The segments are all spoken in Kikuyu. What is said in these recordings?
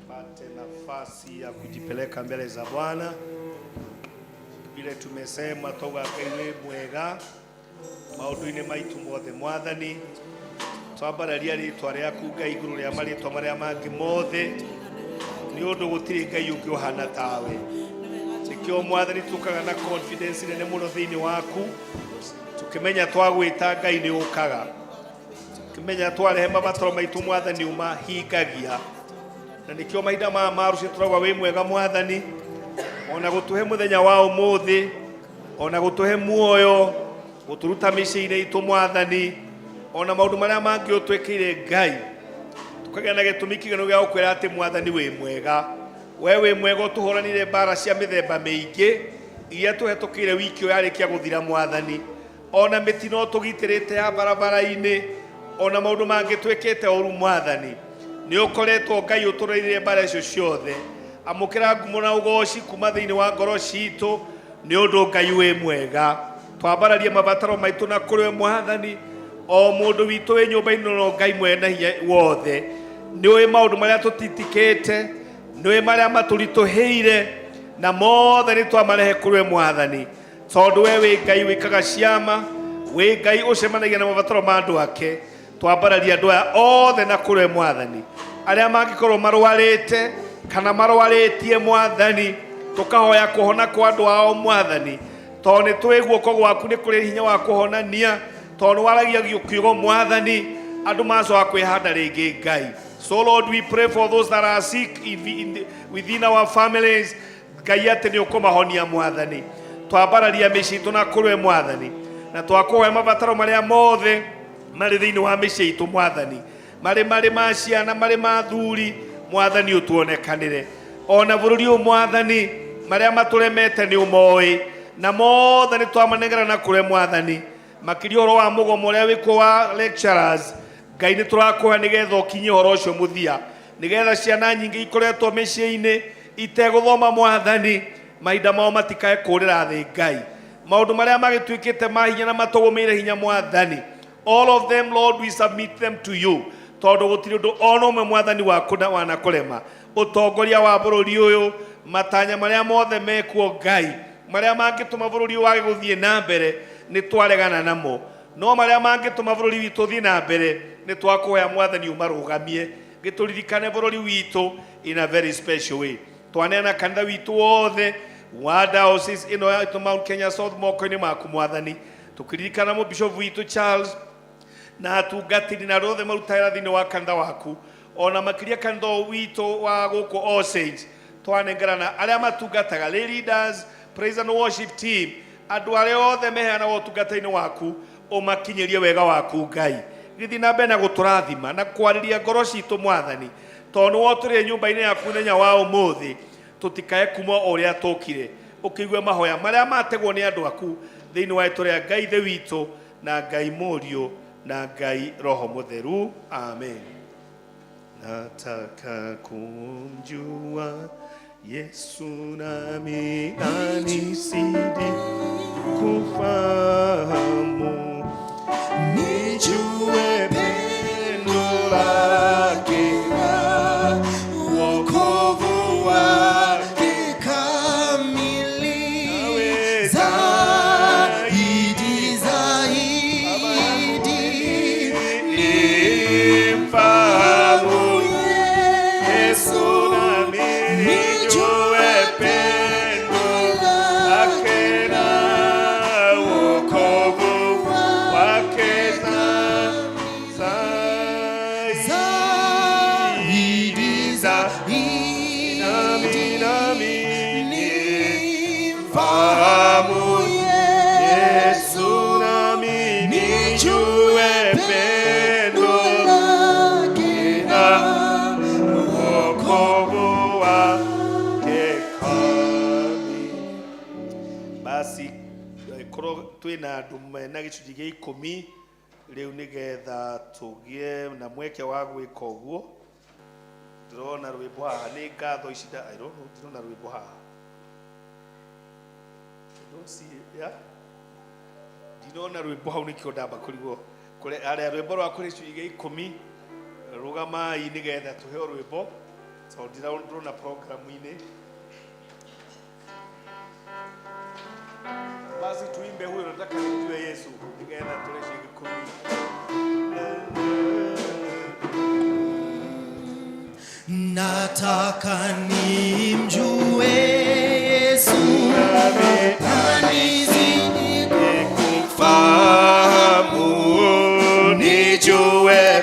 Pate nafasi ya kujipeleka mbele za Bwana vile tumesema twauga Ngai wĩ mwega maũndũ-inĩ maitũ mothe. Mwathani, twambararia rĩtwa rĩaku Ngai igũrũ rĩa marĩtwa marĩa mangĩ mothe, nĩ ũndũ gũtirĩ Ngai ũngĩ ũhana tawe. Nĩkĩo Mwathani tũkaga na confidence nene mũno thĩinĩ waku, tũkĩmenya twagwĩta Ngai nĩ ũkaga. Kimenya twarehe mabataro maitu Mwathani umahingagia, na nikio mahinda maya ma rũciũ tũrauga wĩ mwega Mwathani, ona gũtũhe mũthenya wa ũmũthĩ, ona gũtũhe muoyo, gũtũruta mĩciĩ-inĩ itũ Mwathani, ona maũndũ marĩa mangĩ ũtwĩkĩire Ngai, tũkagĩa na gĩtũmi kĩiganu gĩa gũkwĩra atĩ Mwathani wĩ mwega. We wĩ mwega, ũtũhũranire mbara cia mĩthemba mĩingĩ iria tũhetũkĩire wiki ũyũ yarĩkia gũthira Mwathani, ona mĩtino tũgitĩrĩte ya barabara-inĩ, ona maũndũ mangĩ twĩkĩte ũru Mwathani, nĩ ũkoretwo Ngai ũtũrĩire mbara icio ciothe. Amũkĩra ngumo na ũgoci kuma thĩinĩ wa ngoro citũ, nĩ ũndũ Ngai wĩ mwega. Twambararie mabataro maitũ na kũrĩ we Mwathani, o mũndũ witũ wĩ nyũmba-inĩ no Ngai mwene hinya wothe nĩ ũĩ maũndũ marĩa tũtitikĩte, nĩ ũĩ marĩa matũritũhĩire, na mothe nĩ twamarehe kũrĩ we Mwathani, tondũ we wĩ Ngai wĩkaga ciama, wĩ Ngai ũcemanagia na mabataro ma andũ ake. Twambararia andũ aya othe na kũrĩ we Mwathani, arĩa mangĩkorwo marwarĩte kana marwarĩtie Mwathani, tũkahoya kũhona kwa andũ ao Mwathani, tondũ nĩ tũĩ guoko gwaku nĩ kũrĩ hinya wa kũhonania, tondũ nĩ waragia kiugo Mwathani, andũ macoka kwĩhanda rĩngĩ Ngai. So Lord, we pray for those that are sick within our families, Ngai atĩ nĩ ũkũmahonia Mwathani. Twambararia mĩciĩ itũ na kũrĩ we Mwathani, na twakũhoya mabataro marĩa mothe marĩ thĩinĩ wa mĩciĩ itũ Mwathani, marĩ marĩ ma ciana, marĩ ma thuri Mwathani, ũtuonekanĩre. Ona bũrũri ũyũ Mwathani, marĩa matũremete nĩ ũmoĩ, na mothe nĩ twamanengera na kũrĩ Mwathani, makĩria ũhoro wa mũgomo ũrĩa wĩkuo wa lecturers. Ngai nĩ tũrakũhoya nĩgetha ũkinyie ũhoro ũcio mũthia, nĩgetha ciana nyingĩ ikoretwo mĩciĩ-inĩ itegũthoma Mwathani, mahinda mao matikae kũrĩra thĩ Ngai. Maũndũ marĩa magĩtuĩkĩte ma hinya na matũgũmĩire hinya Mwathani, all of them Lord, we submit them to you, tondũ gũtirĩ ũndũ ona ũmwe Mwathani waku na wanakũrema. Ũtongoria wa bũrũri ũyũ, matanya marĩa mothe mekuo Ngai, marĩa mangĩtũma bũrũri ũyũ wage gũthiĩ na mbere nĩ twaregana namo, no marĩa mangĩtũma bũrũri witũ ũthiĩ na mbere nĩ twakũhoya Mwathani ũmarũgamie, gĩtũririkane bũrũri witũ in a very special way. Twaneana kanitha witũ wothe wa diocese ĩno ya Mount Kenya South moko-inĩ maku Mwathani, tũkĩririkana mũbishofu witũ Charles na atungatĩri na andũ othe marutagĩra thĩinĩ wa kanitha waku, ona makĩria kanitha witũ wa gũkũ All Saints. Twanengerana arĩa matungataga, lay leaders, praise and worship team, andũ arĩa othe meheanaga ũtungata-inĩ waku, ũmakinyĩrie wega waku Ngai. Gĩthiĩ na mbere na gũtũrathima na kwarĩria ngoro citũ Mwathani, tondũ nĩ wotũrĩre nyũmba-inĩ yaku mũthenya wa ũmũthĩ, tũtikae kuma o ũrĩa tũkire. Ũkĩigue mahoya marĩa mategwo nĩ andũ aku thĩinĩ wa rĩtwa rĩa Ngai Ithe witũ na Ngai Mũriũ na Ngai Roho Mũtheru, amen. Nataka kumjua Yesu nami anizidi kufahamu, nijue pendo lake na wokovu wake kamili, nawe zaidi zaidi nimfahamu Yesu Yesu nami nijue pendo lake na wokovu wake zaidi zaidi nami zaidi nami nimfahamu Yesu Yesu nami nijue nijue pendo pendo lake na na wokovu wake kamili. Basi korwo twĩna andũ mena gĩcunjĩ gĩa ikũmi rĩu, nĩgetha tũgĩe na mweke wa gwĩka ũguo. Ndĩrona rwĩmbo haha nĩ ngatho ici I don't know, ndirona rwĩmbo haha. I don't see it, yeah? Ndinona rwĩmbo hau, nĩkĩo ndamba kũrigwo kũrĩ arĩa rwĩmbo rwa kũrĩ gĩcunjĩ gĩa ikũmi. Rũgamai nĩgetha tũheo rwĩmbo, tondũ ndirona programu-inĩ. Basi tuimbe huyo nataka nimjue Yesu nĩgetha tũrĩ gĩcunjĩ ikũmi. Nataka nimjue Yesu anizidi Kufahamu, nijue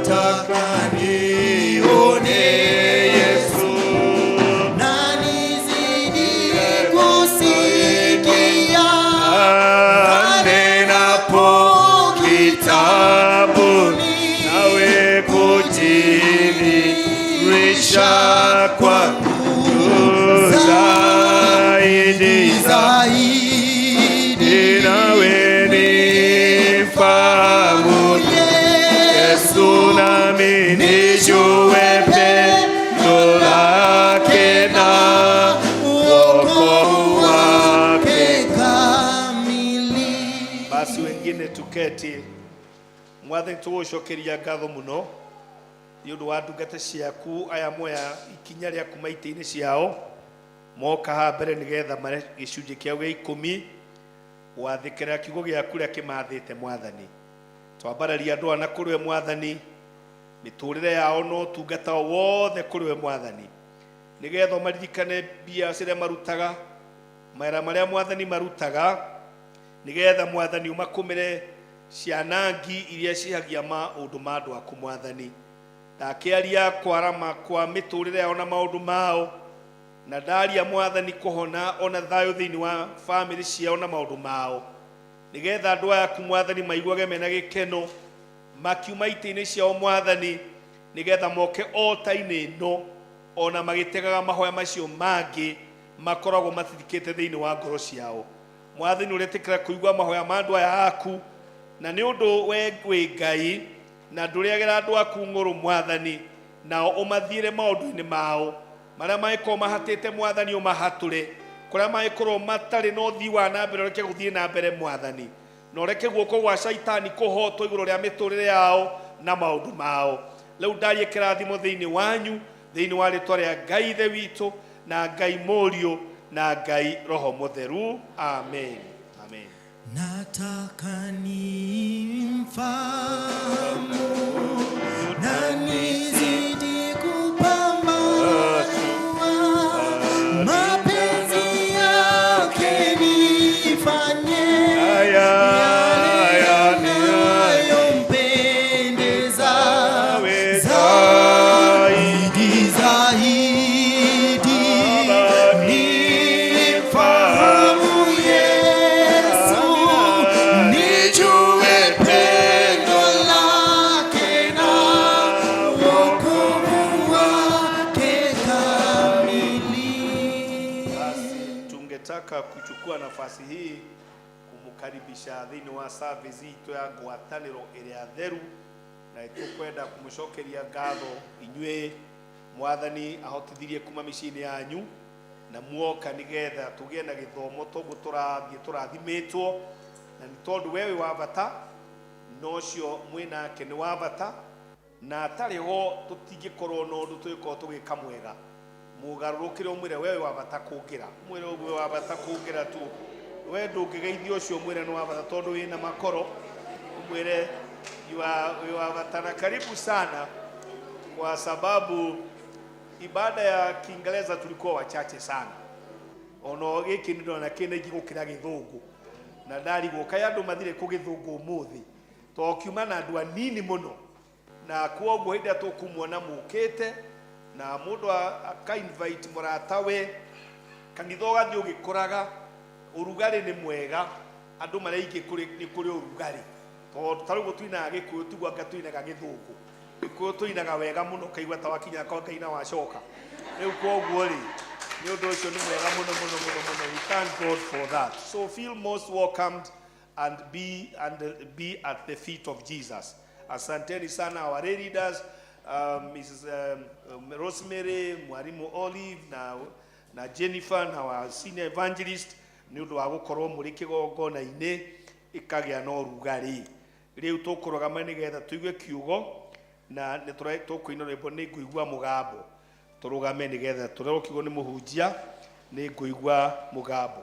Nataka nione Yesu na nizidi kusikia anenapo kitabuni, nawe kujidhihirisha kwangu zaidi zaidi, nawe nifahamu Yesu, nami nijue pendo lake na wokovu wake kamili. Basi wengine tuketi. Mwathani, tũgũcokeria ngatho mũno nĩ ũndũ wa ndungata ciaku aya moya ikinya rĩa kuma itĩ-inĩ ciao moka haha mbere nĩgetha mare gĩcunjĩ kĩao gĩa ikũmi gwathĩkĩra kiugo gĩaku kĩrĩa kĩmathĩte. Mwathani, twambararia andũ aya na kũrĩ we, Mwathani, mĩtũrĩre yao na ũtungata wothe kũrĩ we, Mwathani, nĩgetha ũmaririkane mbia ciria marutaga, mawĩra marĩa, Mwathani, marutaga, nĩgetha, Mwathani, ũmakũmĩre ciana ngi iria cihagia maũndũ ma andũ aku. Mwathani, ndakĩaria kwarama kwa mĩtũrĩre yao na maũndũ mao, na ndaria, Mwathani, kũhona ona thayũ thĩinĩ wa famĩlĩ ciao na maũndũ mao, nĩgetha andũ aya aku, Mwathani, maiguage mena gĩkeno makiuma itĩ-inĩ ciao, Mwathani, nĩgetha moke ota-inĩ ĩno ona magĩtegaga mahoya macio mangĩ makoragwo matirikĩte thĩinĩ wa ngoro ciao. Mwathani, ũretĩkĩra kũigua mahoya ma andũ aya aku, na nĩ ũndũ we wĩ Ngai na ndũrĩagĩra andũ aku ng'ũrũ. Mwathani, nao ũmathiĩre maũndũ-inĩ mao marĩa mangĩkorwo mahatĩte. Mwathani, ũmahatũre kũrĩa mangĩkorwo matarĩ na ũthii wa na mbere, ũreke gũthiĩ na mbere, Mwathani, na ũreke guoko gwa caitani kũhotwo igũrũ rĩa mĩtũrĩre yao na maũndũ mao. Rĩu ndarie kĩrathimo thĩinĩ wanyu thĩinĩ wa rĩtwa rĩa Ngai Ithe witũ na Ngai Mũriũ na Ngai Roho Mũtheru. Amen, amen. Nataka nimfahamu na nizidi kupambanua mapenzi yake, nifanye Aya, yale yanayompendeza Awe zaidi zaidi, nimfahamu Yesu, nijue pendo lake na wokovu wake kamili. Basi tungetaka kuchukua nafasi hii kumukaribisha thĩinĩ wa service itũ ya ngwatanĩro ĩrĩa theru, na tũkwenda kũmũcokeria ngatho inyuĩ Mwathani ahotithirie kuma mĩciĩ-inĩ yanyu na muoka nĩgetha tũgĩe na gĩthomo toguo tũrathiĩ tũrathimĩtwo, na nĩ tondũ we wĩ wa bata na ũcio mwĩnake nĩ wa bata, na atarĩ ho tũtingĩkorwo na ũndũ tũgĩkorwo tũgĩka mwega. Mũgarũrũkĩre ũmwĩre we wĩ wa bata kũngĩra, mwĩre ũguo wĩ wa bata kũngĩra tu. We ndũngĩgeithio ũcio, ũmwĩre nĩ wa bata tondũ wĩna makoro, ũmwĩre you are wĩ wa bata na karibu sana, kwa sababu ibada ya Kiingereza tulikuwa wachache sana. Ona gĩkĩ nĩ ndona kĩna ingĩ gũkĩra gĩthũngũ, na ndarigwo kaĩ andũ mathire kũ gĩthũngũ ũmũthĩ, tondũ kiuma na andũ anini mũno, na kwoguo hĩndĩ ĩrĩa tũkũmuona mũkĩte na mũndũ aka invite mũratawe kanitha, ũgathiĩ ũgĩkũraga. Ũrugarĩ nĩ mwega, andũ marĩa aingĩ nĩ kũrĩ ũrugarĩ, tondũ ta rĩu tuinaga Gĩkũyũ, tiguo anga tuinaga Gĩthũngũ. Gĩkũyũ tuinaga wega mũno, ũkaigua ta wakinya kwa Ngai na wacoka. Rĩu kwoguo rĩ, nĩ ũndũ ũcio nĩ mwega mũno mũno mũno mũno. We thank God for that. So feel most welcomed and be at the feet of Jesus. Asanteni sana our leaders, Mrs. Rosemary, Mwalimu Olive na Jennifer na our senior evangelist nĩ ũndũ wa gũkorwo mũrĩ kĩgongona-inĩ ĩkagĩa na ũrugarĩ. Rĩu tũkũrũgama nĩgetha tũigue kiugo na nĩ tũkũina rwĩmbo "Nĩ Ngũigua Mũgambo". Tũrũgame nĩgetha tũrerwo kiugo nĩ mũhunjia, "Nĩ Ngũigua Mũgambo".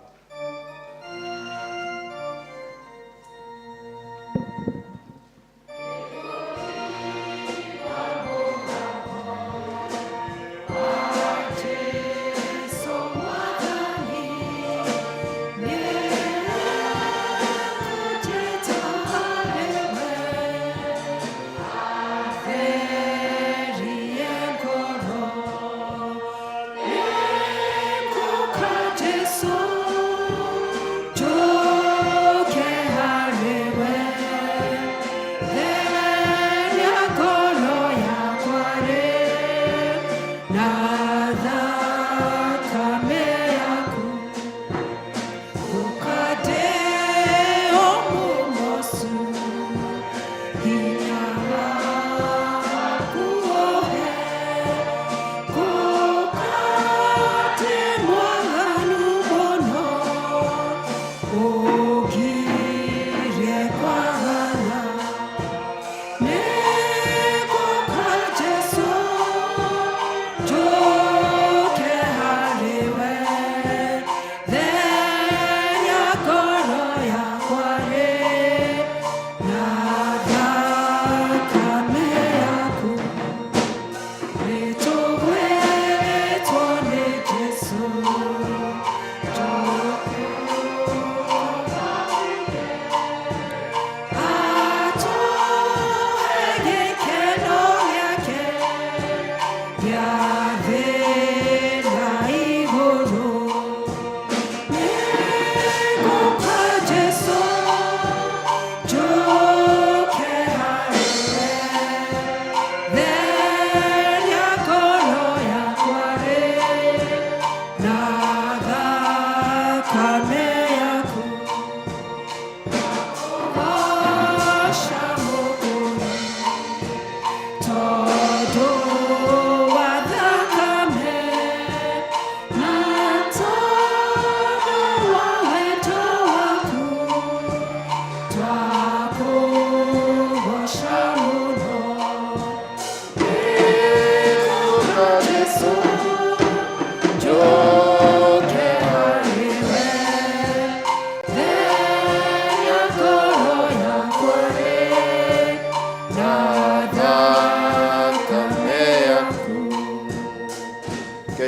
Jesu Mwathani nĩekũnjĩta harĩ we.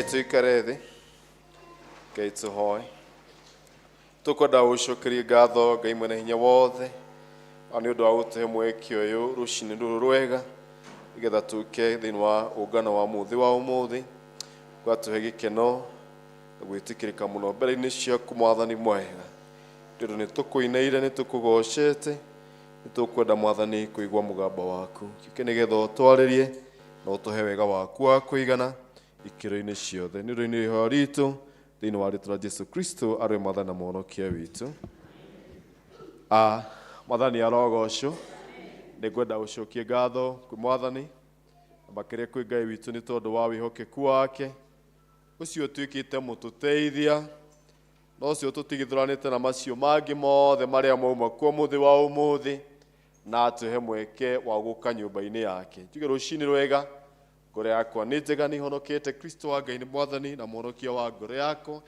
Ngai tuikare thĩ, Ngai tũhoe. Tũkwenda gũcokeria ngatho Ngai mwene hinya wothe nĩ ũndũ wa gũtũhe mweke ũyũ rũcinĩ rũrũ rwega nĩgetha tũke thĩinĩ wa ũngano wa mũthĩ wa ũmũthĩ, ũgatũhe gĩkeno na gwĩtĩkĩrĩka mũno mbere-inĩ ciaku Mwathani mwega. Nĩ ũndũ nĩ tũkũinĩire, nĩ tũkũgocete, nĩ tũkwenda Mwathani kũigua mũgambo waku. Gĩũke nĩgetha ũtwarĩrie na ũtũhe wega waku wa kũigana ikĩro-inĩ ciothe. Nĩ ũndũ-inĩ ihoya ritũ thĩinĩ wa rĩtwa rĩa Jesu Kristo arĩ Mwathani na Mũhonokia witũ. Mwathani arogocwo. Nĩ ngwenda gũcokia ngatho kwĩ Mwathani na makĩria kwĩ Ngai witũ nĩ tondũ wa wĩhokeku wake ũcio ũtuĩkĩte mũtũteithia na ũcio tũtigithũranĩte na macio mangĩ mothe marĩa mauma kuo mũthĩ wa ũmũthĩ na atũhe mweke wa gũka nyũmba-inĩ yake. Njuge rũcinĩ rwega, ngoro yakwa nĩ njega, nĩ honokete. Kristo wa Ngai nĩ Mwathani na Mũhonokia wa ngoro yakwa,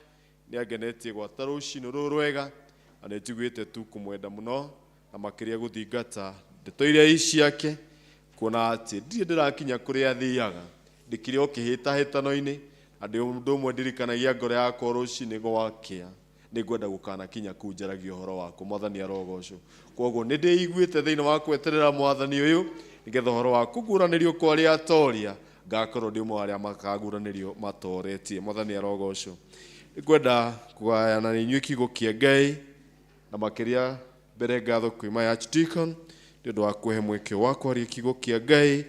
nĩ angenetie gwata rũcinĩ rũrũ rwega na nĩ njiguĩte tu kũmwenda mũno na makĩria gũthingata ndeto iria i ciake, kuona atĩ ndirĩ ndĩrakinya kũrĩa athiaga, ndĩkĩrĩ o kĩhĩtahĩtano-inĩ, na ndĩ ũndũ ũmwe ndirikanagia ngoro yakwa rũcinĩ gwakĩa, nĩ ngwenda gũkanakinya kũu njaragia ũhoro waku. Mwathani arogocwo. Koguo nĩ ndĩiguĩte thĩinĩ wa kweterera Mwathani ũyũ nĩgetha ũhoro wa kũguũranĩrio kwa arĩa atoria ngakorwo ndĩ ũmwe wa arĩa makaguũranĩrio matoretie. Mwathani arogocwo. Nĩngwenda kũgayana na inyuĩ kiugo kĩa Ngai na makĩria mbere ngatho kwĩ my archdeacon nĩ ũndũ wa kũhe mweke wa kwaria kiugo kĩa Ngai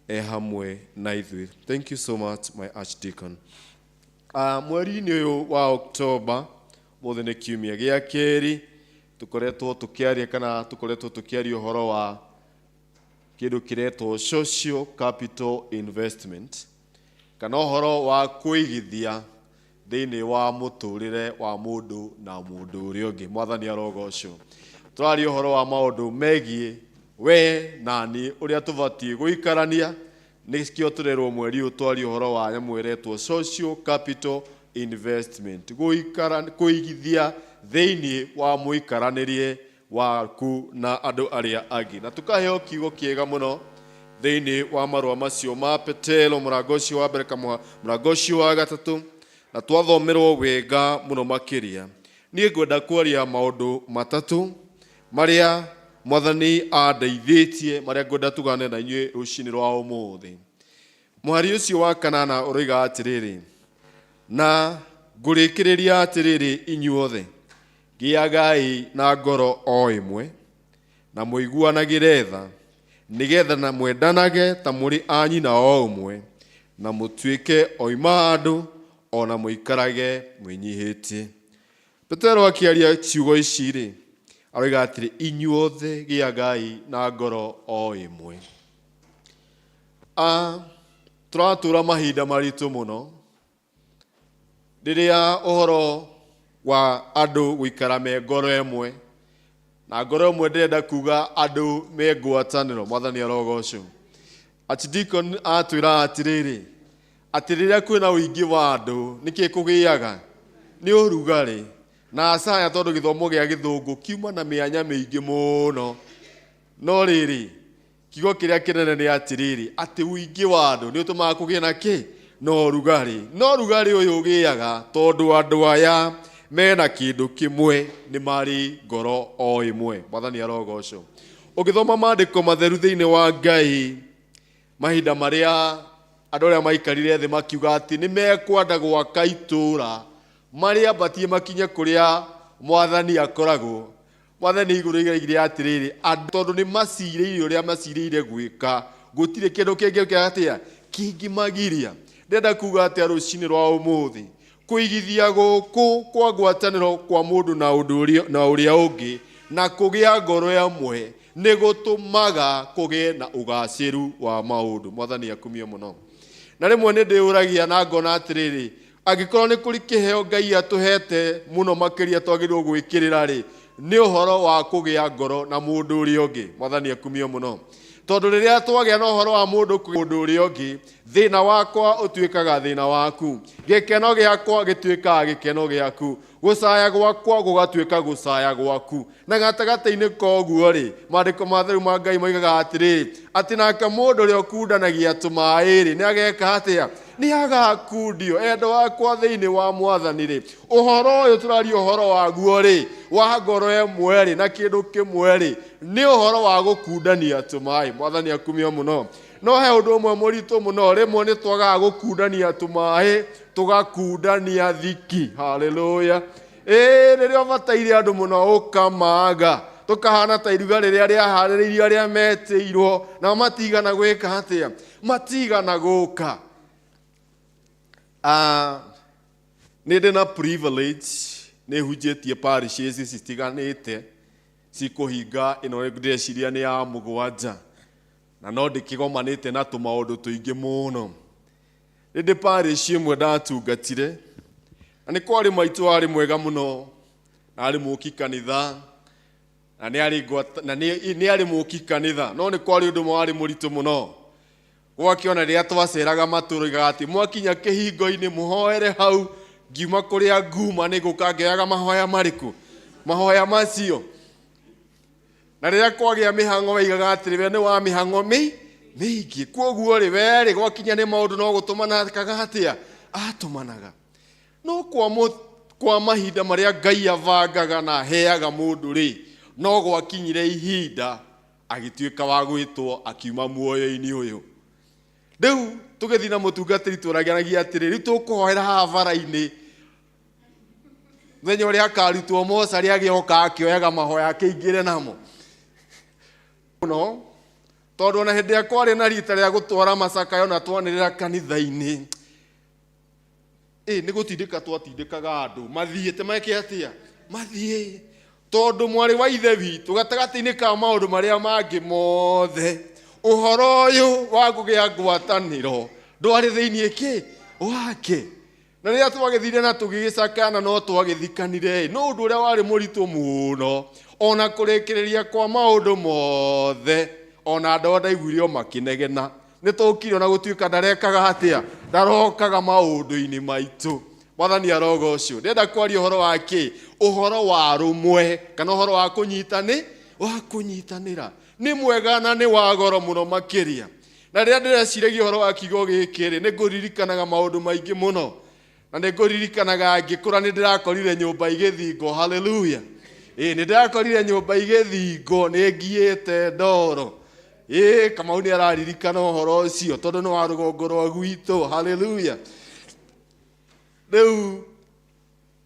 e hamwe na ithuĩ. Thank you so much, my archdeacon. Mweri-inĩ ũyũ wa Oktoba, mũthĩ nĩ kiumia gĩa kerĩ, tũkoretwo tũkĩaria kana tũkoretwo tũkĩaria ũhoro wa kĩndũ kĩretwo social capital investment kana ũhoro wa kũigithia thĩinĩ wa mũtũrĩre wa mũndũ na mũndũ ũrĩa ũngĩ. Mwathani arogocwo. Tũraria ũhoro wa maũndũ megiĩ we na niĩ ũrĩa tũbatiĩ gũikarania, nĩkĩo tũrerwo mweri ũyũ twarie ũhoro wa nyamũ ĩretwo social capital investment, kũigithia thĩinĩ wa mũikaranĩrie waku na andũ arĩa angĩ. Na tũkaheo kiugo kĩega mũno thĩinĩ wa marũa macio ma Petero, mũrango ũcio wa mbere kamũha mũrango ũcio wa gatatũ, na twathomerwo wega mũno makĩria. Niĩ ngwenda kwaria maũndũ matatũ marĩa Mwathani andeithĩtie, marĩa ngwenda tugane na inyuĩ rũcinĩ rwa ũmũthĩ. Mũhari ũcio wa kanana ũroiga atĩrĩrĩ, na ngũrĩkĩrĩria atĩrĩrĩ inyuothe, gĩagai na ngoro o ĩmwe na mũiguanagĩre tha, nĩgetha na mwendanage ta mũrĩ a nyina o ũmwe, na mũtuĩke oima andũ o na mũikarage mwĩnyihĩtie. Petero akĩaria ciugo ici rĩ, aroiga atĩrĩ, inyuothe gĩagai na ngoro o ĩmwe. Tũratũra mahinda maritũ mũno rĩrĩa ũhoro wa andũ gũikara me ngoro ĩmwe, na ngoro ĩmwe ndĩrenda kuga andũ me ngwatanĩro. Mwathani arogocwo. Archdeacon atwĩra atĩrĩrĩ, atĩ rĩrĩa kwĩna ũingĩ wa andũ nĩkĩ kũgĩaga? Nĩ ũrugarĩ. Na acaya tondũ gĩthomo gĩa gĩthũngũ kiuma na mĩanya mĩingĩ mũno, no rĩrĩ kiugo kĩrĩa kĩnene nĩ atĩrĩrĩ, atĩ ũingĩ wa andũ nĩ ũtũmaga kũgĩe na kĩ? Na ũrugarĩ. No ũrugarĩ ũyũ ũgĩaga tondũ andũ aya mena kĩndũ kĩmwe, nĩ marĩ ngoro o ĩmwe. Mwathani arogocwo. Ũngĩthoma maandĩko matheru thĩinĩ wa Ngai, mahinda marĩa andũ arĩa maikarire thĩ makiuga atĩ nĩ mekwenda gwaka itũũra marĩambatie makinye kũrĩa Mwathani akoragwo, Mwathani igũrũ oigire atĩrĩrĩ, andũ tondũ nĩ macirĩire ũrĩa macirĩire gwĩka, gũtirĩ kĩndũ kĩngĩ atĩa kĩngĩmagiria. Ndĩrenda kuga atĩa rũcinĩ rwa ũmũthĩ, kũigithia gũkũ kwa ngwatanĩro kwa mũndũ na ũndũ ũrĩa na ũrĩa ũngĩ na kũgĩa ngoro ĩmwe nĩ gũtũmaga kũgĩe na ũgacĩru wa maũndũ. Mwathani akumio mũno. Na rĩmwe nĩ ndĩũragia na ngona atĩrĩrĩ, angĩkorwo nĩ kũrĩ kĩheo Ngai atũhete mũno makĩria twagĩrĩirwo gwĩkĩrĩra rĩ, nĩ ũhoro wa kũgĩa ngoro na mũndũ ũrĩa ũngĩ. Mwathani akumio mũno. Tondũ rĩrĩa twagĩa na ũhoro wa mũndũ kũgĩa mũndũ ũrĩa ũngĩ, thĩna wakwa ũtuĩkaga thĩna waku, Gĩkeno gĩakwa gĩtuĩkaga gĩkeno gĩaku, gũcaya gwakwa gũgatuĩka gũcaya gwaku. Na gatagatĩ-inĩ ka ũguo rĩ, maandĩko matheru ma Ngai moigaga atĩrĩrĩ, atĩ nake mũndũ ũrĩa ũkundanagia tũmaĩ rĩ, nĩ ageka atĩa? Nĩ agakundio. Endwa akwa thĩinĩ wa Mwathani rĩ, ũhoro ũyũ tũraria ũhoro waguo rĩ, wa ngoro ĩmwe rĩ, na kĩndũ kĩmwe rĩ, nĩ ũhoro wa gũkundania tũmaĩ. Mwathani akumio mũno. No he ũndũ ũmwe mũritũ mũno, rĩmwe nĩ twagaga gũkundania tũmaĩ, tũgakundania thiki. Haleluya. Ĩĩ, rĩrĩa ũbataire andũ mũno ũkamaga, tũkahana ta iruga rĩrĩa rĩaharĩrĩirio arĩa metĩirwo, nao matigana gwĩka atĩa? Matigana gũka. Nĩ ndĩ na privilege, nĩ hunjĩtie parishes citiganĩte, cikũhinga ĩno ndĩreciria nĩ ya mũgwanja, na no ndĩkĩgomanĩte na tũmaũndũ tũingĩ mũno. Nĩ ndĩ parish ĩmwe ndatungatire, na nĩ kwarĩ maitũ warĩ mwega mũno, na arĩ mũki kanitha, na nĩ arĩ ngwata, na nĩ arĩ mũki kanitha, no nĩ kwarĩ ũndũ ũmwe warĩ mũritũ mũno. Gwakĩona rĩrĩa twaceraga matũũra oigaga atĩ mwakinya kĩhingo-inĩ mũhoere hau, ngiuma kũrĩa nguma nĩ ngũka ngĩoyaga mahoya marĩkũ? Mahoya macio. Na rĩrĩa kwagĩa mĩhang'o waigaga atĩrĩ, we nĩ wa mĩhang'o mĩingĩ. Kwoguo rĩ, we rĩ, gwakinya nĩ maũndũ no gũtũmana akaga atĩa? Atũmanaga. No kwa mahinda marĩa Ngai abangaga na aheaga mũndũ rĩ, no gwakinyire ihinda agĩtuĩka wa gwĩtwo akiuma muoyo-inĩ ũyũ. Rĩu tũgĩthiĩ na mũtungatĩri tũrageragia atĩrĩ, rĩu tũkũhoera haha bara-inĩ. Mũthenya ũrĩa akarutwo mocarĩ agĩoka akĩoyaga mahoya akĩingĩre namo. Mũno, tondũ ona hĩndĩ ĩrĩa kwarĩ na rita rĩa gũtwara macakayo na twanĩrĩra kanitha-inĩ, nĩ gũtindĩka twatindĩkaga andũ mathiĩte meke atĩa? Mathiĩ. Tondũ mwarĩ wa ithe witũ gatagatĩ-inĩ ka maũndũ marĩa mangĩ mothe, ũhoro ũyũ wa kũgĩa ngwatanĩro ndwarĩ thĩinĩ kĩ wake. Na rĩrĩa twagĩthire na tũgĩgĩcakana no twagĩthikanire, no ũndũ ũrĩa warĩ mũritũ mũno, ona kũrĩkĩrĩria kwa maũndũ mothe, ona andũ arĩa ndaiguire o makĩnegena. Nĩ tũkire ona gũtuĩka ndarekaga atĩa, ndarokaga maũndũ-inĩ maitũ. Mwathani arogocwo. Ndĩrenda kwaria ũhoro wa kĩ? Ũhoro wa rũmwe, kana ũhoro wa kũnyitani, wa kũnyitanĩra. Nĩ mwega na nĩ wa goro mũno makĩria. Na rĩrĩa ndĩreciragia ũhoro wa kiugo gĩkĩ rĩ, nĩ ngũririkanaga maũndũ maingĩ mũno. Na nĩ ngũririkanaga ngĩkũra nĩ ndĩrakorire nyũmba igĩthingwo. Hallelujah. Ĩĩ, nĩ ndĩrakorire nyũmba igĩthingwo, nĩ ngiĩte ndoro. Ĩĩ, Kamau nĩ araririkana ũhoro ũcio tondũ nĩ wa rũgongo rwa gwitũ. Hallelujah. Rĩu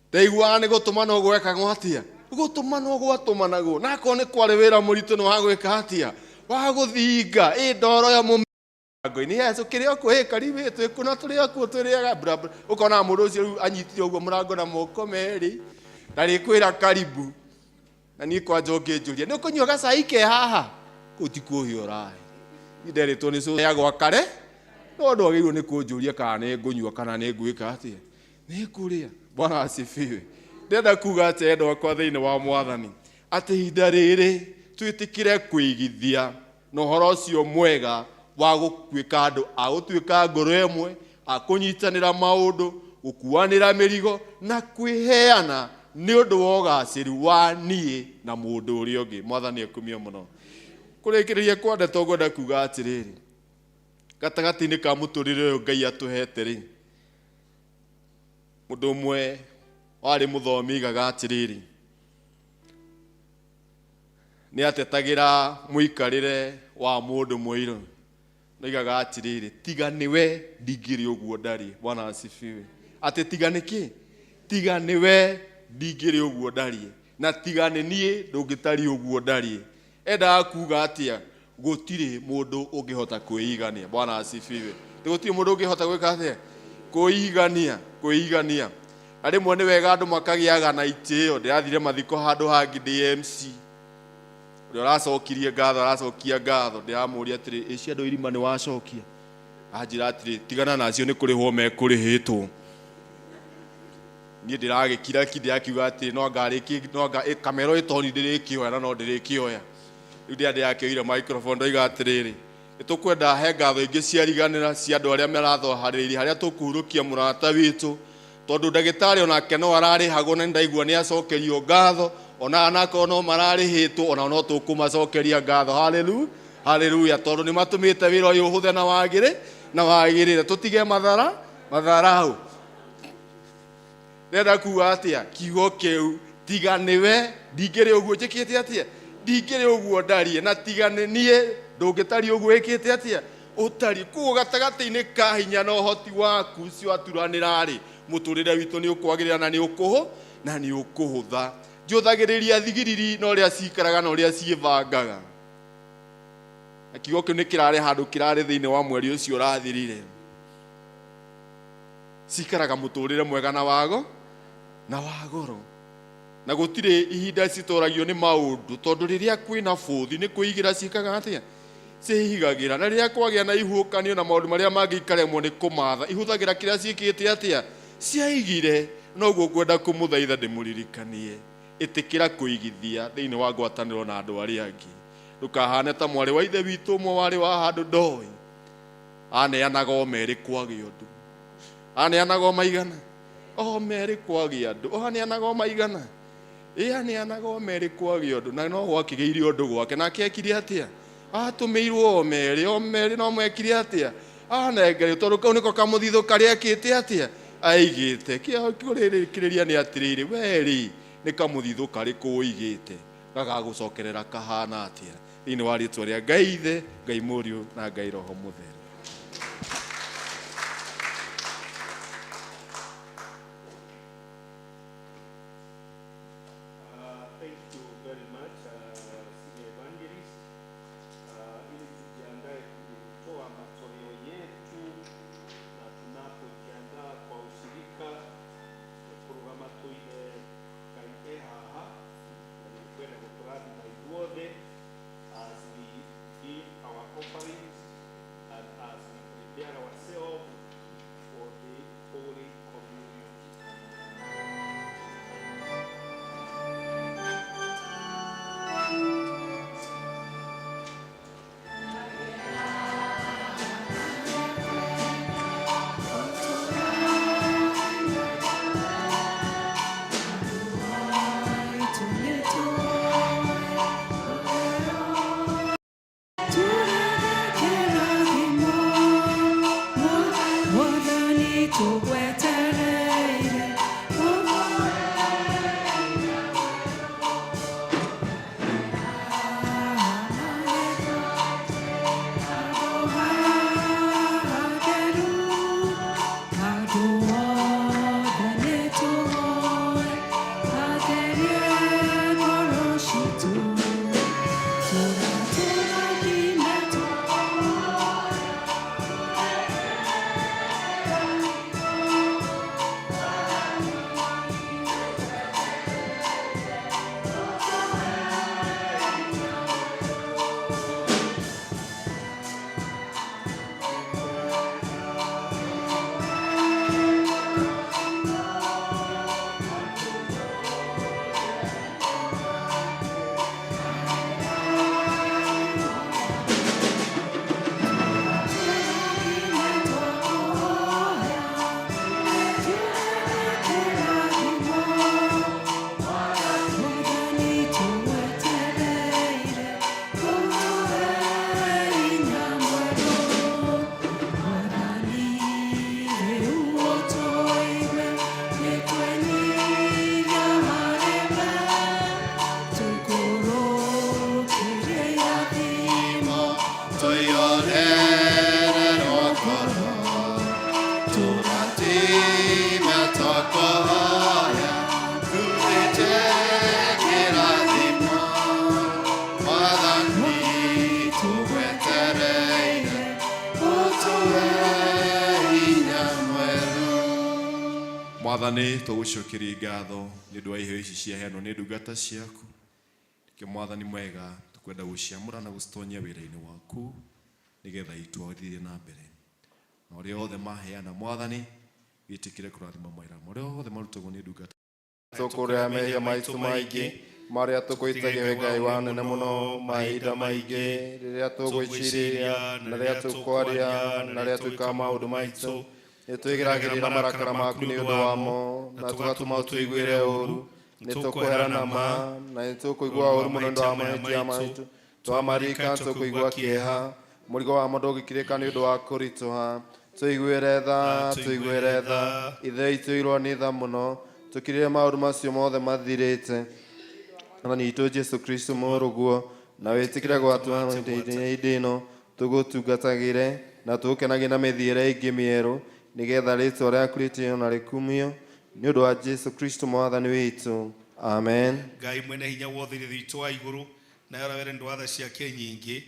ndaiguaga nĩ gũtũmanwo gwekagwo atĩa? Gũtũmanwo gwatũmanagwo. Na akorwo nĩ kwarĩ wĩra mũritũ nĩ wa gwĩka atĩa? Wa gũthinga. Ĩĩ, ndoro ya mũrango-inĩ. Yesu, kĩrĩa ũkwĩka, rĩu ĩ, twĩ kũ na tũrĩ o kuo tũrĩaga bla bla. Ũkona mũndũ ũcio rĩu anyitire ũguo mũrango na moko merĩ, na rĩkwĩra karibu. Na niĩ kwanja ũngĩnjũria, nĩ ũkũnyua gacai ke haha? Kũu ti kũhĩa ũrahe. Niĩ nderĩtwo nĩ cũcũ ya gwa kare, no ndwagĩrĩirwo nĩ kũnjũria kana nĩ ngũnyua kana nĩ ngwĩka atĩa. Nĩ ngũrĩa. Bwana asifiwe. Ndĩrenda kuga atĩ endwa akwa thĩinĩ wa Mwathani, atĩ ihinda rĩrĩ twĩtĩkĩre kwĩigithia na ũhoro ũcio mwega wa gũtuĩka andũ a gũtuĩka ngoro ĩmwe, a kũnyitanĩra maũndũ, gũkuanĩra mĩrigo na kwĩheana nĩ ũndũ wa ũgacĩru wa niĩ na mũndũ ũrĩa ũngĩ. Mwathani akumio mũno. Kũrĩkĩrĩria kwa ndeto ngwenda kuga atĩrĩrĩ, gatagatĩ-inĩ ka mũtũrĩre ũyũ Ngai atũhete rĩ, mũndũ ũmwe warĩ mũthomi oigaga atĩrĩrĩ, nĩ atetagĩra mũikarĩre wa mũndũ mũirũ. Oigaga atĩrĩrĩ, tiga nĩwe ndingĩrĩ ũguo ndarĩ. Bwana asifiwe. Atĩ tiga nĩkĩ? Tiga nĩwe ndingĩrĩ ũguo ndarĩ. Na tiga nĩ niĩ ndũngĩtariĩ ũguo ndarĩ. Endaga kuga atĩa? Gũtirĩ mũndũ ũngĩhota kwĩigania. Bwana asifiwe. Gũtirĩ mũndũ ũngĩhota gwĩka atĩa? Kwĩigania, kwĩigania. Na rĩmwe nĩ wega andũ makagĩaga na itĩo. Ndĩrathire mathiko handũ hangĩ ndĩ MC. Ũrĩa ũracokirie ngatho, aracokia ngatho. Ndĩramũria atĩrĩ, ĩ cia andũ irima nĩ wacokia? Anjĩra atĩrĩ, tigana nacio nĩ kũrĩhwo mekũrĩhĩtwo. Niĩ ndĩragĩkira ki, ndĩrakiuga atĩrĩ, no anga rĩkĩ, no anga, ĩ, kamero ĩtoni ndĩrĩkĩoya na no ndĩrĩkĩoya. Rĩu ndĩrakĩoire microphone ndoiga atĩrĩrĩ, Nĩ tũkwenda he ngatho ingĩ ciariganĩra cia andũ arĩa marathoharĩrĩirie harĩa tũkũhurũkia mũrata witũ, tondũ ndagĩtarĩ onake no ararĩhagwo na nĩndaigua nĩ acokerio ngatho, ona anakorwo no mararĩhĩtwo ona no tũkũmacokeria ngatho. Haleluya, haleluya, tondũ nĩ matũmĩte wĩra ũyũ ũhũthe na wagĩrĩ na wagĩrĩre, tũtige mathara matharau. Ndĩrenda kuga atĩa? Kiugo kĩu tiga nĩwe ndingĩrĩ ũguo njĩkĩte atĩa, ndingĩrĩ ũguo ndariĩ, na tiga nĩ niĩ ndũngĩtariĩ ũguo ĩkĩte atĩa ũtariĩ. Koguo gatagatĩ-inĩ ka hinya na ũhoti waku ũcio waturanĩra-rĩ, mũtũrĩre witũ nĩ ũkwagĩrĩra na nĩ ũkũhũ na nĩ ũkũhũtha. Njũthagĩrĩria thigiriri na ũrĩa cikaraga na ũrĩa ciĩbangaga, na kiugo kĩu nĩ kĩrarĩ handũ kĩrarĩ thĩinĩ wa mweri ũcio ũrathirire. Cikaraga mũtũrĩre mwega na wago na wa goro, na gũtirĩ ihinda citoragio nĩ maũndũ, tondũ rĩrĩa kwĩna bũthi nĩ kwĩigĩra ciĩkaga atĩa, ciĩigagĩra, na rĩrĩa kwagĩa na ihuũkanio na maũndũ marĩa mangĩ ikaremwo nĩ kũmatha, ihũthagĩra kĩrĩa ciĩkĩte atĩa, ciaigire. Noguo ngwenda kũmũthaitha ndĩmũririkanie, ĩtĩkĩra kũigithia thĩinĩ wa ngwatanĩro na andũ arĩa angĩ. Ndũkahane ta mwarĩ wa ithe witũ ũmwe warĩ wa handũ ndoĩ, aneanaga o merĩ kwagĩa ũndũ, aneanaga o maigana o merĩ kwagĩa andũ, o aneanaga o maigana, ĩ aneanaga o merĩ kwagĩa ũndũ, na no gwakĩgĩire ũndũ gwake. Nake ekire atĩa? Atũmĩirwo o merĩ, o merĩ no mekire atĩa, anengerio, tondũ kau nĩko kamũthithũ karĩa ekĩte atĩa, aigĩte. Kĩrĩria nĩ atĩrĩrĩ, werĩ nĩ kamũthithũ karĩkũ ũigĩte gagagũcokerera kahana atĩa? Thĩinĩ wa rĩtwa rĩa Ngai Ithe, Ngai Mũriũ na Ngai Roho Mũtheru. Thank you very much, Senior Evangelist. Ili tujiandae kutoa matoleo yetu na tunapojiandaa kwa ushirika kurugama tuige Ngai e haha na nĩkwenda gũtũrathima ithuothe as we give our offerings and as we prepare ourselves for the Holy Communion. Mwathani, tũgũcokeria ngatho nĩ ũndũ wa iheo ici ciaheanwo nĩ ndungata ciaku. Nĩkĩo Mwathani mwega, tũkwenda gũciamũra na gũcitonyia wĩra-inĩ waku nĩgetha itwarithie na mbere. Na ũrĩa othe maheana, Mwathani, wĩtĩkĩre kũrathima mawĩra marĩa othe marutagwo nĩ ndungata. Tũkũrĩa mehia maitũ maingĩ Marĩa tũkwĩtagia wĩ Ngai wa nene mũno mahinda maingĩ, rĩrĩa tũgwĩciria na rĩrĩa tũkwaria na rĩrĩa twĩkaga maũndũ maitũ, nĩ twĩgeragĩrĩra marakara maku nĩ ũndũ wamo na tũgatũma ũtũiguĩre ũũru. Nĩ tũkwehera na ma na nĩ tũkũigua ũũru mũno nĩ ũndũ wa mahĩtia maitũ. Twamarika tũkũigua kĩeha, mũrigo wamo ndũngĩkirĩka nĩ ũndũ wa kũritũha. Tũiguĩre tha, tũiguĩre tha, Ithe witũ ũiyũirwo nĩ tha mũno, tũkirĩre maũndũ macio mothe mathirĩte. Mwathani witũ Jesu Kristo mũrũguo, na wĩtĩkĩre gwatũha hĩndĩ ĩno tũgũtungatagĩre na tũgũkenagie na mĩthiĩre ĩngĩ mĩerũ, nĩgetha rĩtwa rĩaku rĩtĩo na rĩkumio nĩ ũndũ wa Jesu Kristo Mwathani witũ. Amen. Ngai mwene hinya wothe, Ithe witũ wa igũrũ, nawe ũrĩa werendwo wa tha ciake nyingĩ,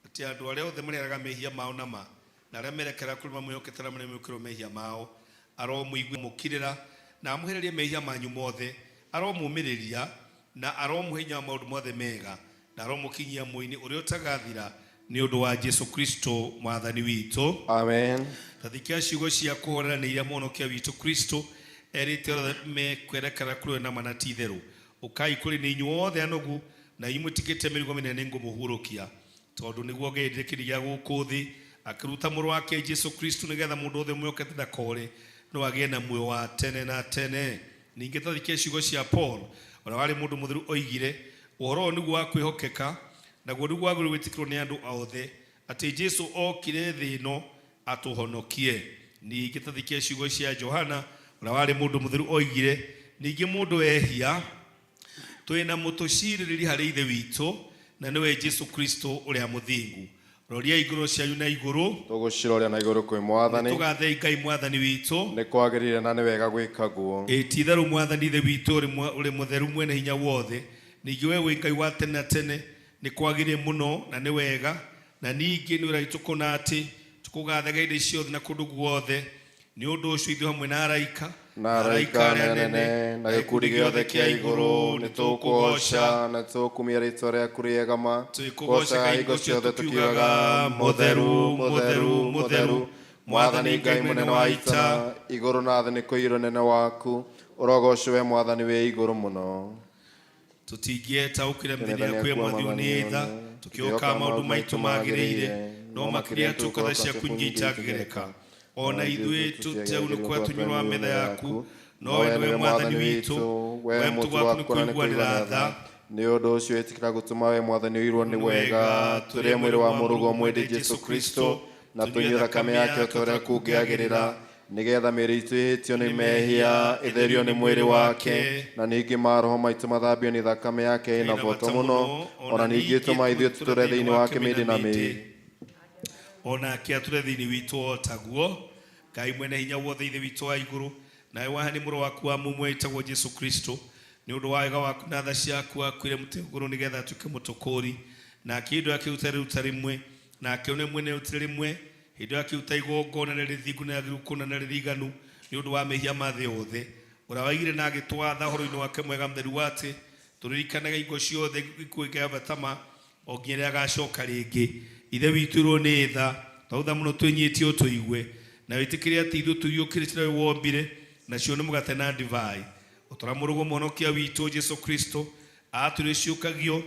atĩ andũ arĩa othe marĩaraga mehia mao na ma, na arĩa merekera kũrĩ mamwĩhokete na marĩa mekĩrwo mehia mao, aromũigua mũkirĩra na amũhererie mehia manyu mothe, aromũmĩrĩria na aromũhe hinya wa maũndũ mothe mega, na aromũkinyia muoyo-inĩ ũrĩa ũtagathira nĩ ũndũ wa Jesu Kristo Mwathani witũ. Amen. Tathikia ciugo cia kũhorera nĩ iria mũhonokia witũ Kristo erĩte othe mekwerekera kũrĩ we na ma na ti itherũ. Ũkai kũrĩ nĩ inyuĩ othe anogu na inyuĩ mũtikĩte mĩrigo mĩnene, nĩngũmũhurũkia. Tondũ nĩguo Ngai endire kĩndũ gĩa gũkũ thĩ, akĩruta mũrũ wake Jesu Kristo nĩgetha mũndũ wothe ũmwĩhokete ndakore, no agĩe na muoyo wa tene na tene. Ningĩ tathikia ciugo cia Paul ũrĩa warĩ mũndũ mũtheru, oigire ũhoro ũyũ nĩguo wa kwĩhokeka, naguo nĩguo wagĩrĩirwo gwĩtĩkĩrwo nĩ andũ othe, atĩ Jesu okire thĩ ĩno atũhonokie. Ningĩ tathikia ciugo cia Johana ũrĩa warĩ mũndũ mũtheru, oigire ningĩ mũndũ ehia twĩna mũtũcirĩrĩri harĩ Ithe witũ, na nĩwe Jesu Kristo ũrĩa mũthingu. Roriai ngoro cianyu na igũrũ. Tũgũciroria na igũrũ kwĩ Mwathani. Tũgathei Ngai Mwathani witũ. Nĩ kwagĩrĩire na nĩ wega gwĩka guo. Ĩ ti itherũ Mwathani Ithe witũ ũrĩ mũtheru mwene hinya wothe, ningĩ we wĩ Ngai wa tene na tene, nĩ kwagĩrĩire mũno na nĩ wega, na ningĩ nĩ wĩra witũ kũna atĩ tũkũgathaga hĩndĩ ciothe na kũndũ guothe. Nĩ ũndũ ũcio ithuĩ hamwe na araika na araika arĩa anene na gĩkundi gĩothe kĩa igũrũ nĩ tũkũgoca na tũkumia rĩtwa rĩaku rĩega ma, tũkũgocaga hingo ciothe tũkiugaga, mũtheru, mũtheru, mũtheru, Mwathani Ngai mũnene wa ita, igũrũ na thĩ nĩ kũiyũrwo nene waku. Ũrogocwo we Mwathani wĩ igũrũ mũno. Tũtingĩetaũkĩra mĩthenya yaku ya mwathi nĩ tha, tũkĩoka maũndũ maitũ magĩrĩire, no makĩria tũkatha ciaku nyingĩ itangĩgereka. Ona ithuĩ tũteunĩkwa tũnyũrwa metha yaku, no we nĩwe Mwathani witũ, we mũtugo waku nĩ kũiguanĩra tha. Nĩ ũndũ ũcio ĩtĩkĩra gũtũma we Mwathani ũirwo nĩ wega, tũrĩe mwĩrĩ wa mũrũguo mwende Jesu Kristo na tũnyue thakame yake o ta ũrĩa kũngĩagĩrĩra, nĩgetha mĩĩrĩ itũ ĩhĩtio nĩ mehia ĩtherio nĩ mwĩrĩ wake, na ningĩ maroho maitũ mathambio nĩ thakame yake ĩna bota mũno. Ona ningĩ tũma ithuĩ tũtũre thĩinĩ wake mĩndĩ na mĩĩ. Onake atũre thĩinĩ witũ o taguo. Ngai mwene hinya wothe, Ithe witũ wa igũrũ, nawe waheani mũrũ waku wa mũmwe wĩtagwo Jesu Kristo, nĩ ũndũ wa wega waku na tha ciaku akuire mũtĩ igũrũ nĩgetha atuĩke mũtũkũri, na akĩndũ akĩruta rĩruta rĩmwe, na akĩone mwene rĩruta rĩmwe hĩndĩ ĩyo akĩruta igongona rĩrĩa rĩthingu na rĩagĩrĩru kũna na rĩriganu nĩ ũndũ wa mehia ma thĩ yothe, ũrĩa waigire na agĩtwatha ũhoro-inĩ wake mwega mũtheru atĩ tũririkanage hingo ciothe gĩkuũ kĩa bata ma o nginya rĩrĩa agacoka rĩngĩ. Ithe witũ irwo nĩ tha, twautha mũno twĩnyihĩtie ũtũigue na wĩtĩkĩre atĩ ithuĩ tũiyũkĩrĩte kĩrĩa we wombire, nacio nĩ mũgate na ndivai, ũtũra mũrũguo mũhonokia witũ Jesu Kristo atũrĩ ciũkagio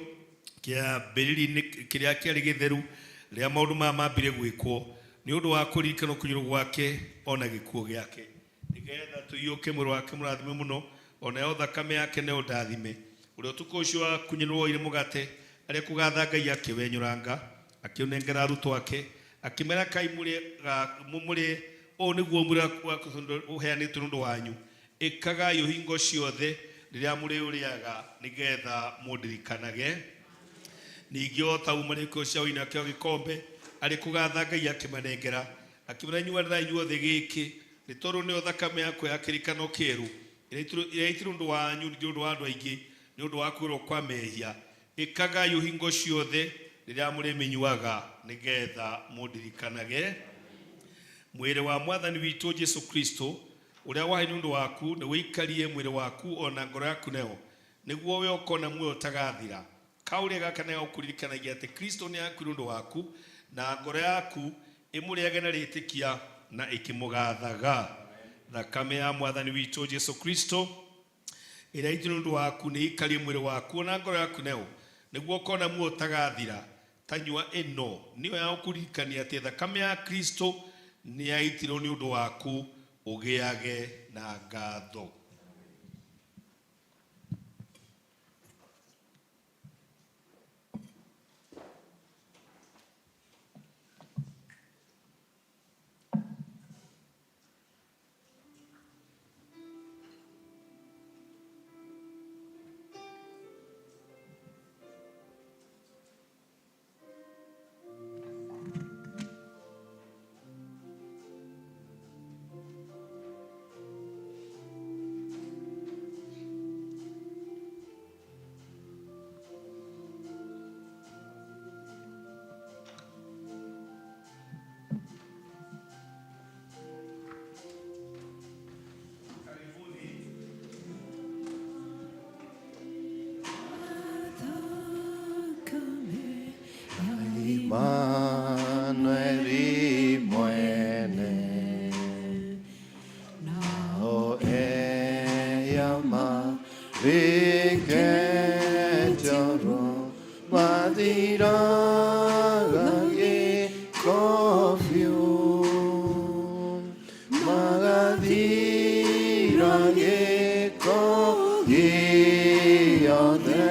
kĩambĩrĩria-inĩ kĩrĩa kĩarĩ gĩtheru rĩrĩa maũndũ maya mambire gwĩkwo, nĩ ũndũ wa kũririkana kũnyũrwo gwake ona gĩkuũ gĩake, nĩgetha tũiyũke mwĩrĩ wake mũrathime mũno, onayo thakame yake nayo ndathime. Ũrĩa ũtukũ ũcio wakunyanĩrwo oire mũgate, arĩa kũgatha Ngai akĩwenyũranga, akĩũnengera arutwo ake, akĩmera, kai mũrĩe, ũũ nĩguo mwĩrĩ wakwa ũheanĩtwo nĩ ũndũ wanyu, ĩkagai hingo ciothe rĩrĩa mũrĩũrĩaga nĩgetha mũndirikanage. Ningĩ o ta ũguo marĩkio cia wine akĩoya gĩkombe, arĩ kũgatha Ngai akĩmanengera, akĩmera, nyuanĩrai inyuothe gĩkĩ, nĩ tondũ nĩyo thakame yakwa ya kĩrĩkanĩro kĩerũ, ĩrĩa ĩitirwo nĩ ũndũ wanyu nĩ ũndũ wa andũ aingĩ nĩ ũndũ wa kwĩrwo kwa mehia. Ĩkagai hingo ciothe rĩrĩa mũrĩmĩnyuaga nĩgetha mũndirikanage. Mwĩrĩ wa Mwathani witũ Jesu Kristo ũrĩa wahe nĩ ũndũ waku nĩ wĩikarie mwĩrĩ waku ona ngoro yaku nayo, nĩguo we ũkona muoyo ũtagathira. Kaũrĩa gaka nĩ gagũkũririkanagia atĩ Kristo nĩ akuire ũndũ waku, na ngoro yaku ĩmũrĩage na rĩtĩkia na ĩkĩmũgathaga. Thakame ya Mwathani witũ Jesu Kristo Ĩrĩa itũ nĩ ũndũ waku nĩ ikarie mwĩrĩ waku na ngoro yaku nayo nĩguo ũkona muoyo ũtagathira. Tanyua ĩno nĩyo ya gũkũririkania atĩ thakame ya Kristo nĩ yaitirwo nĩ ũndũ waku ũgĩage na ngatho. Immanueli mwene nao eyama viketoro mathiraga gĩko biũ magathira gĩko gĩothe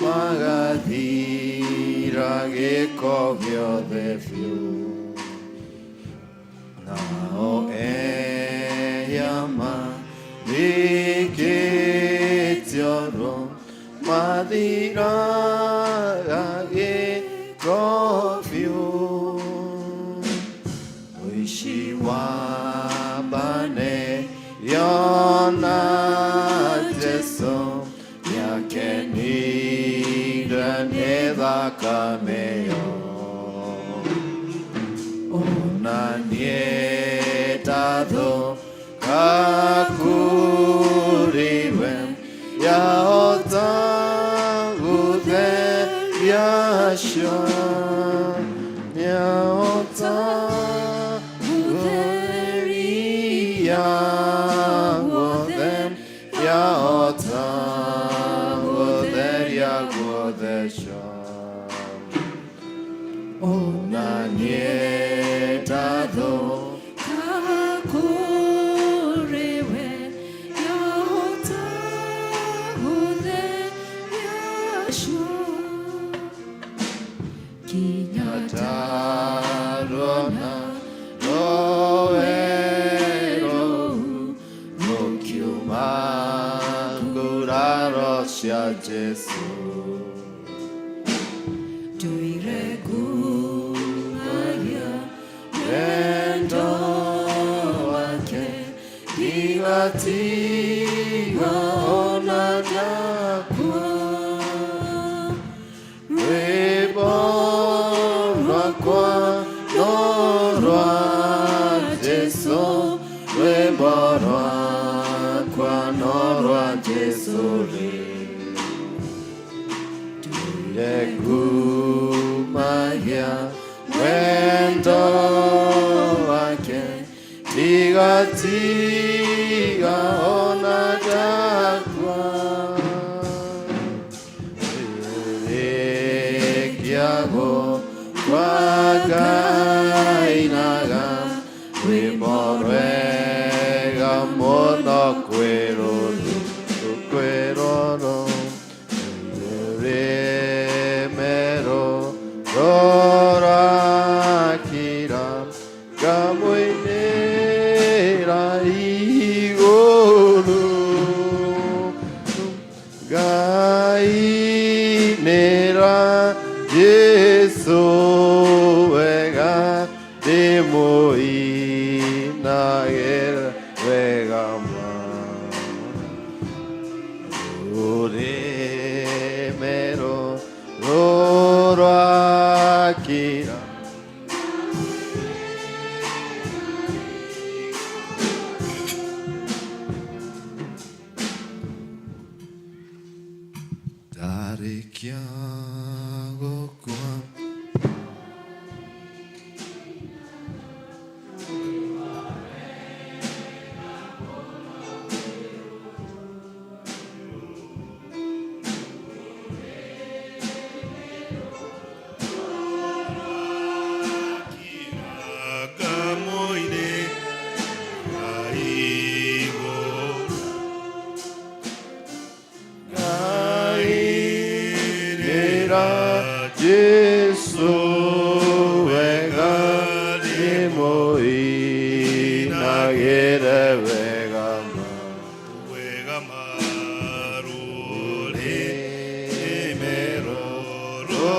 magathira gĩko gĩothe biũ nao eyama viketioro mathiraga gĩko biũ Ũici wa mbane yona Jesu nĩakenire nĩ thakame yo ona niĩ ndathũka kũrĩ we yahota gũtheria cio yahota gũtheria guothe yahota gũtheria guothe cio ona niĩ ndathũka kũrĩ we yahota gũtheria cio kinya Ndarona rũĩ rũu rũkiuma nguraro cia Jesũ ndũire ngumagia wendo wake ndigatiga ona ndakua rwĩmbo rwakwa no rwa Jesũ rwĩmbo rwakwa no rwa Jesũ rĩ ndũire ngumagia wendo wake ndigatiga ona ndakua rĩrĩkia gũkua ngainaga rwĩmbo rwega mũno kwĩ rũrũ kwĩ rũrũ rũrĩmero rũrakira ngamũinĩra igũrũ ngainĩra Jesũ wega ndĩmũinagĩra wega ma rũrĩmero rũrakira ndarĩkia gũkua Nĩagĩre wega ma Wega marũrĩmĩ rũrũ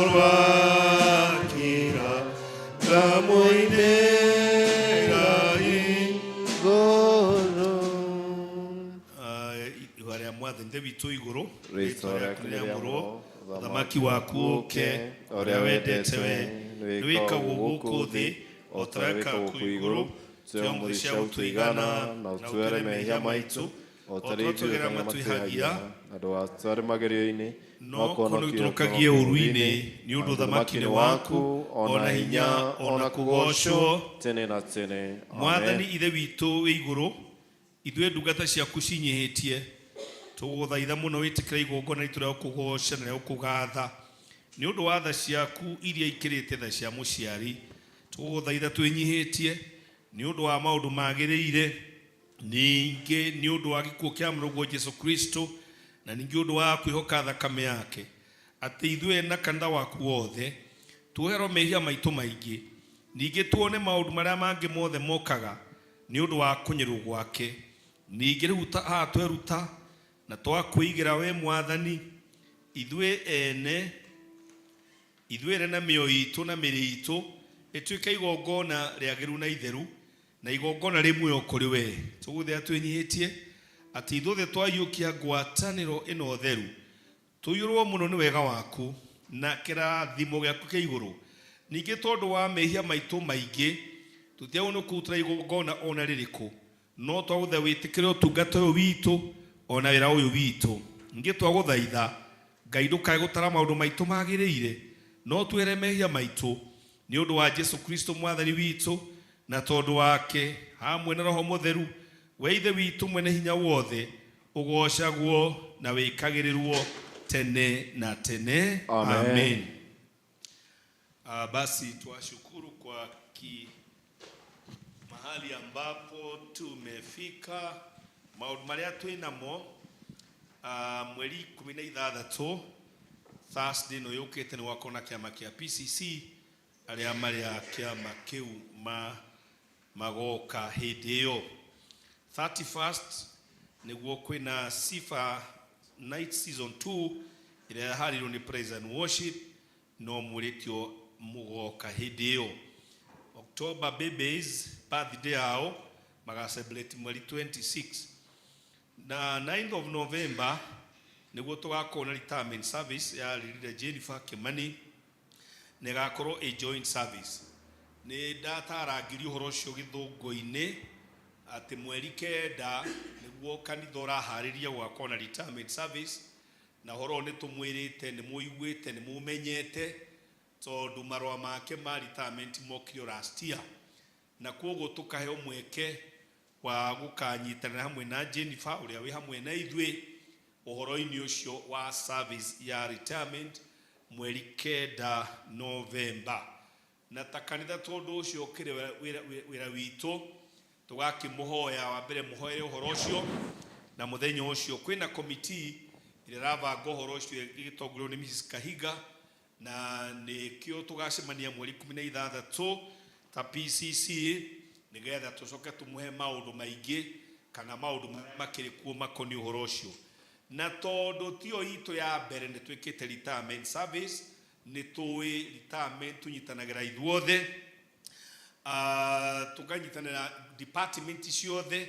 rwakira ngamũinĩra igũrũ. Igũrũ rĩa mwathani ithe witũ igũrũ, Rĩĩtwa rĩaku nĩrĩamũrwo, ũthamaki waku ũke, ũrĩa wendete we nĩwĩkagwo gũkũ thĩ o ta ũrĩa wĩkagwo kũu igũrũ. Tũhe ũmũthĩ cia gũtũigana, na ũtuohere mehia maitũ o ta ũrĩa ithuĩ twagĩra arĩa matwĩhagia, matwĩhagia, na ndũgatũtware magerio-inĩ, no kũhonokie ũũru-inĩ, nĩ ũndũ ũthamaki nĩ waku, o na hinya, o na kũgoocwo tene na tene. Amen. Mwathani ithe witũ wĩ igũrũ, ithuĩ ndungata ciaku cinyihĩtie, tũgũthaitha mũno wĩtĩkĩre igongona ritũ rĩa gũkũgooca na rĩa gũkũgatha nĩ ũndũ wa tha ciaku iria ikĩrĩte tha cia mũciari. Tũgũthaitha twĩnyihĩtie nĩ ũndũ wa maũndũ magĩrĩire, ningĩ nĩ ũndũ wa gĩkuũ kĩa mũrũguo Jesu Kristo, na ningĩ ũndũ wa kwĩhoka thakame yake, atĩ ithuĩ na kanitha waku wothe tuoherwo mehia maitũ maingĩ, ningĩ tuone maũndũ marĩa mangĩ mothe mokaga nĩ ũndũ wa kũnyĩrwo gwake. Ningĩ rĩu ta haha tweruta na twakwĩigĩra we Mwathani, ithuĩ ene na mĩoyo itũ na mĩrĩ itũ ĩtuĩke igongona rĩagĩrĩru na itheru, na igongona rĩ muoyo kũrĩ we. Tũgũthĩa twĩnyihĩtie atĩ ithuothe twaiyũkia ngwatanĩro ĩno theru, tũiyũrwo mũno nĩ wega waku na kĩrathimo gĩaku kĩa igũrũ. Ningĩ tondũ wa mehia maitũ maingĩ tũtiagĩrĩirwo nĩ kũrutĩra igongona ona rĩrĩkũ, no twagũthaitha wĩtĩkĩre ũtungata ũyũ witũ ona wĩra ũyũ witũ. Ningĩ twagũthaitha Ngai ndũkae gũtara maũndũ maitũ magĩrĩire, no twĩre mehia maitũ nĩ ũndũ wa Jesu Kristo Mwathani witũ, na tondũ wake hamwe na Roho Mũtheru, we Ithe witũ mwene hinya wothe, ũgoocagwo na wĩkagĩrĩrwo tene na tene. Amen. Amen. Basi twashukuru kwa mahali ambapo tumefika, maũndũ marĩa twĩ namo. Mweri 16 Thursday no yũkĩte nĩ gwakorwo na kĩama kĩa PCC, arĩa marĩ a kĩama kĩu magoka hĩndĩ ĩyo. 31st nĩguo kwĩna Sifa Night Season 2 ĩrĩa yaharĩirio nĩ Praise and Worship, no mwĩrĩtio mũgoka hĩndĩ ĩyo. October babies birthday yao maga celebrate mweri 26, na 9th of November nĩguo tũgakorwo na retirement service ya Lilila Jennifer Kimani, na ĩgakorwo a joint service. Nĩ ndatarangirie ũhoro ũcio gĩthũngũ-inĩ atĩ mweri 9 nĩguo kanitha ũraharĩria gũgakorwo na retirement service, na ũhoro ũyũ nĩ tũmwĩrĩte, nĩ mũiguĩte, nĩ mũmenyete, tondũ marũa make ma retirement mokire last year, na kwoguo tũkaheo mweke wa gũkanyitanĩra hamwe na Jennifer ũrĩa wĩ hamwe na ithuĩ ũhoro-inĩ ũcio wa service ya retirement mweri 9 November. Na ta kanitha tondũ ũcio ũkĩrĩ wĩra witũ, tũgakĩmũhoya wa mbere mũhoere ũhoro ũcio, na mũthenya ũcio kwĩna committee ĩrĩa ĩrabanga ũhoro ũcio ĩgĩtongorio nĩ Mrs. Kahiga, na nĩkĩo tũgacemania mweri 16 ta PCC nĩgetha tũcoke tũmũhe maũndũ maingĩ kana maũndũ marĩa makĩrĩ kuo makoniĩ ũhoro ũcio. Na tondũ tio itũ ya mbere nĩ twĩkĩte retirement service, nĩ tũĩ retirement tũnyitanagĩra ithuothe, tũkanyitanĩra department ciothe,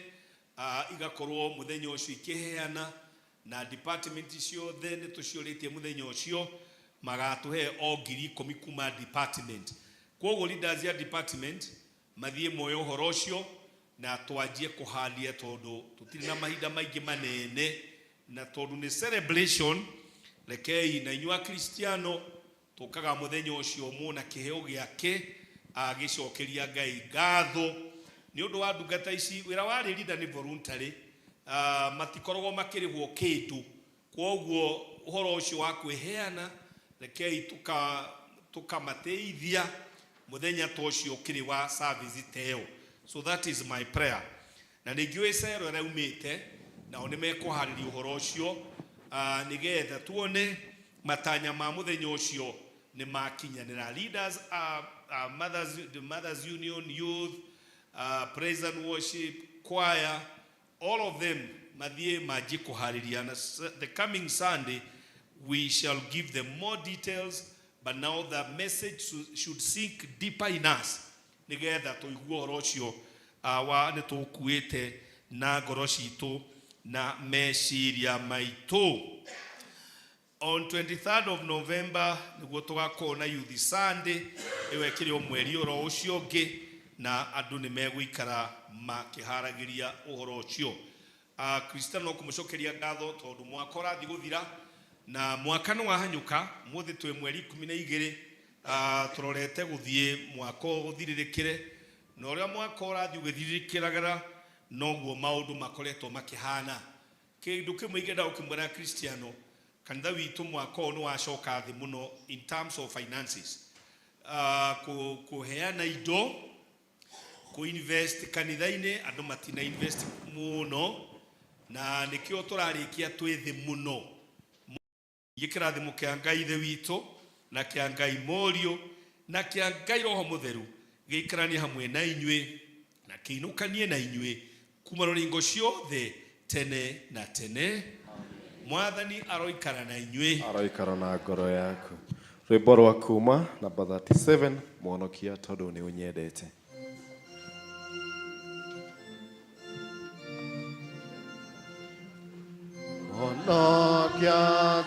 igakorwo mũthenya ũcio ikĩheana, na department ciothe nĩ tũciũrĩtie mũthenya ũcio magatũhe o 10,000 kuma department. Kwoguo leaders ya department mathiĩ moe ũhoro ũcio na twanjie kũharia, tondũ tũtirĩ na mahinda maingĩ manene, na tondũ nĩ celebration, rekei na inyuĩ Akristiano tũkaga mũthenya ũcio mũna kĩheo gĩake agĩcokeria Ngai ngatho nĩ ũndũ wa ndungata ici. Wĩra wa leader nĩ voluntary, matikoragwo makĩrĩhwo kĩndũ, kwoguo ũhoro ũcio wa kwĩheana rekei tũkamateithia mũthenya ta ũcio ũkĩrĩ wa service ta ĩyo. So that is my prayer. Na ningĩ cero ĩrĩa umĩte nao nĩ mekũharĩria ũhoro ũcio, nĩgetha tuone matanya ma mũthenya ũcio nĩ makinyanĩra. Leaders, mothers, the Mothers Union, youth, Praise and worship choir, all of them mathiĩ manjie kũharĩria na the coming Sunday we shall give them more details, but now the message should sink deeper in us nĩgetha tũigue ũhoro ũcio wa nĩ tũkuĩte na ngoro citũ na meciria maitũ. On 23rd of November nĩguo tũgakorwo na Youth Sunday ĩyo ĩkĩrĩ o mweri oro ũcio ũngĩ, na andũ nĩ megũikara makĩharagĩria ũhoro ũcio. Kristiano no kũmũcokeria ngatho tondũ mwaka ũrathiĩ gũthira na mwaka nĩ wahanyũka. Mũthĩ twĩ mweri 12, tũrorete gũthiĩ mwaka ũthirĩrĩkĩre, na ũrĩa mwaka ũrathiĩ ũgĩthirĩrĩkĩraga noguo maũndũ makoretwo makĩhana. Kĩndũ kĩmwe ingĩenda gũkĩmwĩra Kristiano, kanitha witũ mwaka ũyũ nĩ wacoka thĩ mũno in terms of finances, kũheana indo, kũ-invest kanitha-inĩ, andũ matina invest mũno, na nĩkĩo tũrarĩkia twĩ thĩ mũno. Kĩrathimo kĩa Ngai Ithe witũ na kĩa Ngai Mũriũ na kĩa Ngai Roho Mũtheru gĩikaranie hamwe na inyuĩ na kĩinũkanie na inyuĩ kuma rũringo ciothe tene na tene. Mwathani aroikara na inyuĩ. Aroikara na ngoro yaku. Rwĩmbo rwa kuma namba 37, Mwonokia tondũ nĩ ũnyendete. Mwonokia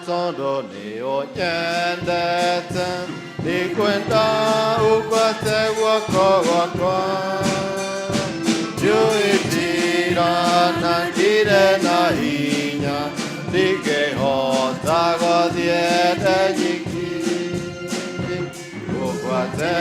tondũ nĩ ũnyendete, ndikwenda ũgwate guoko gwakwa. Ndiũĩ njĩra na ndirĩ na hinya, ndingĩhota gũthiĩ ndĩ nyiki. Ũgwate